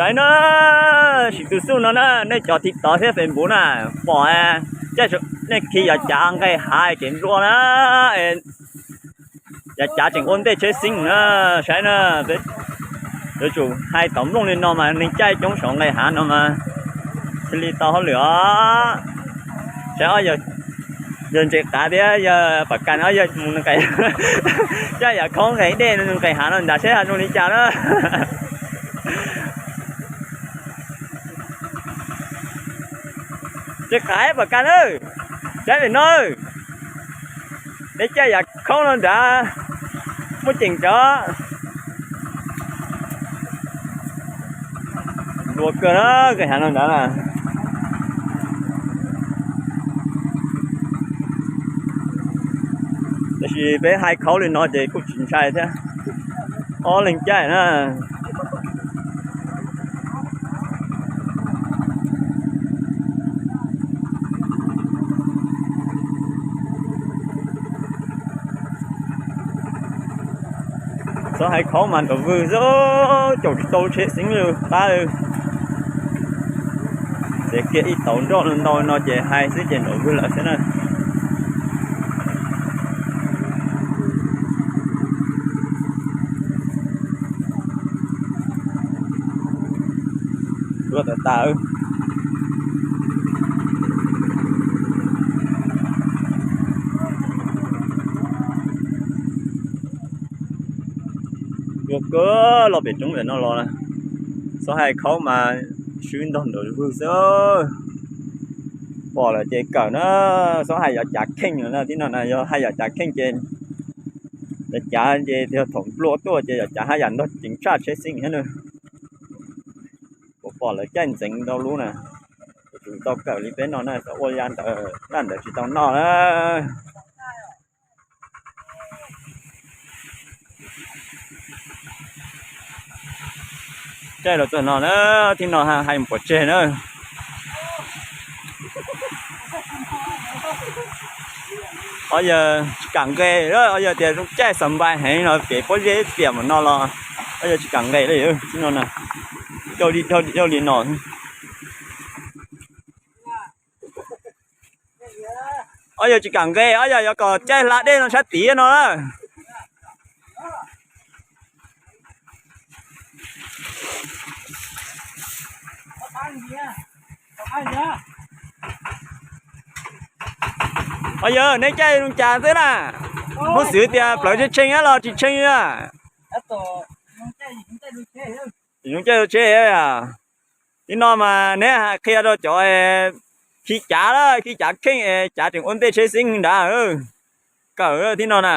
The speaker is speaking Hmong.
Saib na, sim tus xub no na, nej cov TikTok thiab Facebook na, pom, caij nej khi yav cav nqes hav kev nplua na, yav cav tseem ua ntej tsheb xeeb na, saib na, yuav tsum hais tom nplooj li no mas neeg caij coob saum nqes hav no mas thiaj li tau hauj lwm os. Saib ob yawg Ntses Qav thiab yawg Pam Kas ob yawg mus nqes, caij yav khaub nqes dej nqes hav no nrad seb zoo li cas na. Ntses Qav, Pam Kas na, saib pem no, neb caij yav khaub no nrad muaj ceem tso. Nplua kawg na, nqes hav no nrad na. Tab sis peb hais khaub li no ces kuj tsis ntshai thiab, ob leeg caij na. Txhob hais khaub mas nraum vwg xwb, caum tsis tau tsheb xeeb li qab. Txiav kiag ib tauv nroj ntau no ces hais xwb ces nraum vwg lawm xwb na. Ua tas tas. Ua kawg los pem roob ntawm no los, txhob hais khaub mas swb ntog nraum vwg xwb. Pom lawm ces kawm na, txhob hais yov cav kheej na, tib no na yog hais yov cav kheej ces yov cav ces yog thaum nplua tuaj ces yov cav haj yam ntog ceev tshaj tsheb xeeb thiab na. Kuv pom lawv caij ntxeev ntau lub na, kuv tsum tau kawm li peb no na, txhob ua ya ntawd, laj ntawd tsis tau noj na. Caij los txog no na, tib no hais pov tseg na. Ob yawg tsis kam nqes, ob yawg tias zoo caij xav npais heev no, kev pob zeb piam mus no los ob yawg tsis kam nqes li. Tib no na, dhau li no. Ob yawg tsis kam nqes, ob yawg yuav kom caij hla dej no sab tid no na. Ob yawg, neb caij zoo cas xwb na? Muab xwv tias plawv tshee tshee los tsis tshee na? Zoo caij tsheb. Tib no mas neb qhia rau cov khi cav lawm, khi cav kheej es cav tseem ua ntej tsheb xeeb nrad. Kawm tib no na.